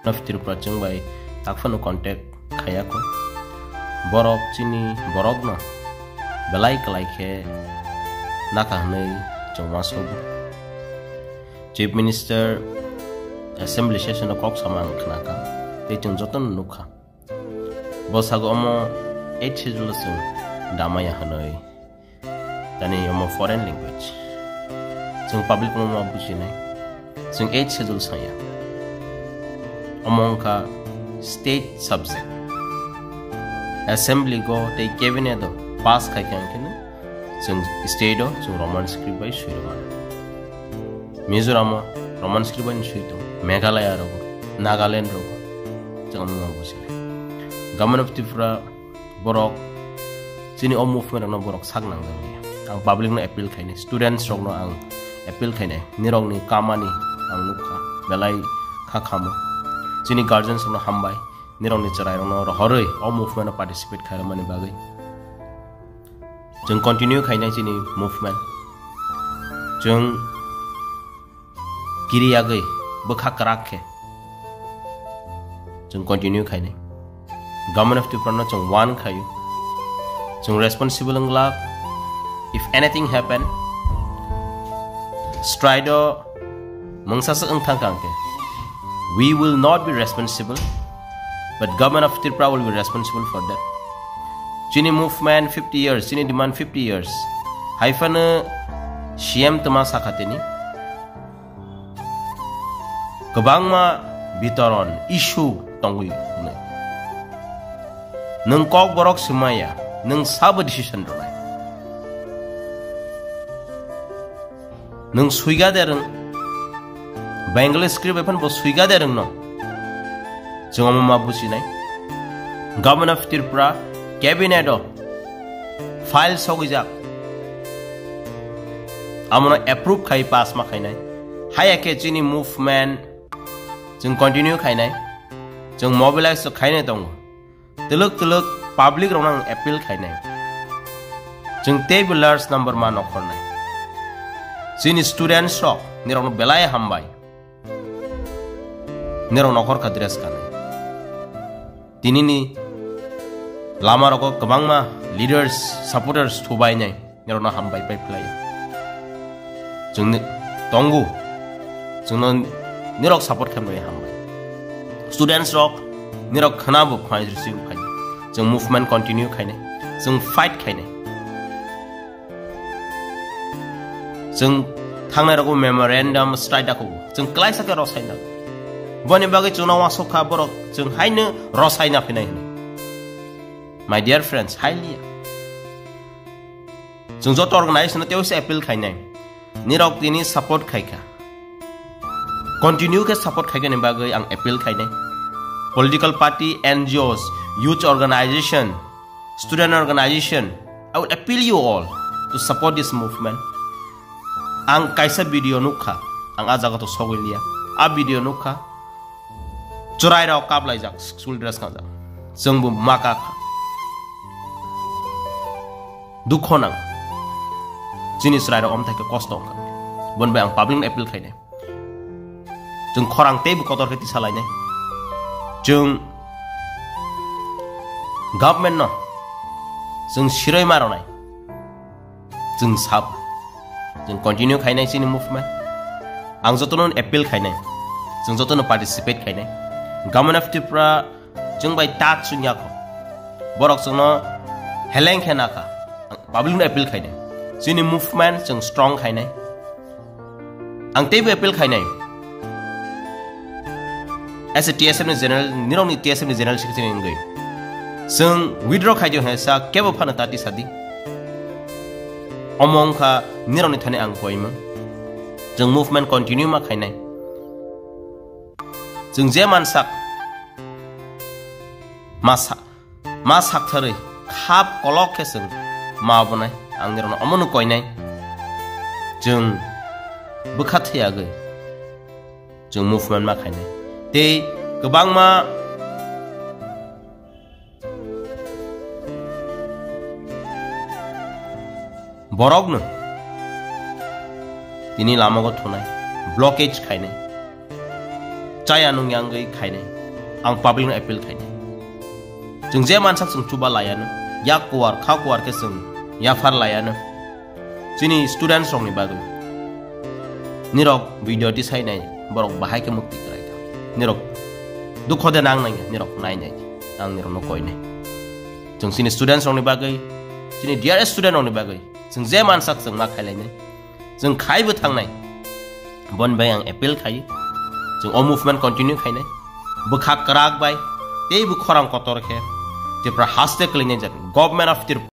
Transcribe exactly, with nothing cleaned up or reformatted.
Government of Tripura chwng bai tak phano contact khaiya kho. Borok chini borokno belai kwlai khe nakha hwnwi chwng uansukgo. Chief Minister Assembly session o kok sama ang khnakha, tei chwng jotono nukha. Bwsago omo eighth schedule o chwng damaya hwnwi. Tani omo foreign language. Chwng public no ma bujinai. Chwng eighth schedule saya. Omo wngkha state subject. Assembly go tei cabinet o pass khai khe ang kheno chwng state o chwng Roman script bai swi rwmani. Mizoram o Roman script bai swi tongo. Meghalaya rogo, Nagaland rogo. Chwng omo ma bujinai. Government of Tripura borok chini o movement rokno borok sak nangjak liya. Ang public no appeal khainai, students rokno ang appeal khainai, nirokni kamani ang nukha, belai kha khamo. Chini guardians rokno hambai, nirokni chwrai rokno rohorwi o movement o participate khairokmani bagwi. Chwng continue khainai chini movement. Chwng kiri yagwi bwkha kwrak khe chwng continue khainai. Government of Tripura no chwng warn khaio. Chwng responsible wng glak. If anything happen, strike o mungsa se wng thang kang khe, we will not be responsible, but Government of Tripura will be responsible for that. Chini movement fifty years, chini demand fifty years. Hai phano C M twma sakha tini. Kwbangma bitoron, issue tongwi hwnwi. Nwng kok borok swmaya, nwng sabo decision rwnai. Nwng swiga de rwng, Bengali script bai phano bo swiga de rwngno. Chwng omo ma bujinai. Government of Tripura cabinet o file sogwijak. Amono approve khai pass ma khainai. Haya khe chini movement chwng continue khainai. Chwng mobilize to khainai tongo. Twlwk twlwk public rokno ang appeal khainai. Chwng teibo large number ma nokhornai. Chini students rok nirokno belai hambai. Nirok nokhor kha dress kanwi. Tinini lama rogo kwbangma leaders, supporters thubainai, nirokno hambai pai phlai. Chwng ni-, tongo. Chwngno nirok support khaimani hambai. Students rok nirok khwnabo phai sing phai. Chwng movement continue khainai. Chwng fight khainai. Chwng thangnai rogo memorandum strike da kugo. Chwng klaisa khe rosai na. Boni bagwi chwngno wasok kha borok chwng haino rosai na phinai hwnwi. My dear friends, hai liya. Chwng joto organization no tei appeal khainai. Nirok tini support khaikha. Continue khe support khaikha ni bagwi ang appeal khainai. Political party, N G Os, youth organization, student organization, I would appeal you all to support this movement. Ang kaisa video nukha, ang a jaga to sogwi liya. A video nukha, chwrai rok kaplaijak, school dress kanjak. Chwngbo maka kha. Dukho nang. Chini chwrai rok omthai khe kosto wngkha. Bon bai ang public no appeal khainai. Chwng khorang teibo kotor khe tisa lainai. Chwng government no chwng siroi ma rwnai. Chwng sab. Chwng continue khainai chini movement. Ang jotono appeal khainai. Chwng jotono participate khainai. Government of Tripura chwng bai touch wngya kho. Borok chwngno heleng khe nakha. Public no appeal khainai. Chini movement chwng strong khainai. Ang teibo appeal khainai. As a T S F ni general, nirokni T S F ni general secretary wngwi. Chwng withdraw khaidi hwnwi sa kebo phano tati sadi. Omo wngkha nirokni thani ang koimung. Chwng movement continue ma khainai. Chwng je mansak ma sa-, ma saktharwi khap kolok khe chwng ma obonai, ang nirokno omono koinai. Chwng bwkha thwiya gwi chwng movement ma khainai. Tei kwbangma borokno tini lamago thunai, blockage khainai, chaya nungya wngwi khainai. Ang public no appeal khainai. Chwng je mansak chwng chuba laiano, yak kuar, kha kuar khe chwng yaphar laiano. Chini students rokni bagwi. Nirok video tisainai, borok bahai khe mukti kwrai kha. Nirok dukho de nang nangya, nirok nainai. Ang nirokno koinai. Chwng chini students rokni bagwi, chini dear student rokni bagwi, chwng je mansak chwng ma khailainai. Chwng khaibo thangnai. Boni bai ang appeal khai. Chwng o movement continue khainai. Bwkha kwrak bai, teibo khorang kotor khe Tripura haste kwlainai jaga. Government of Tripura.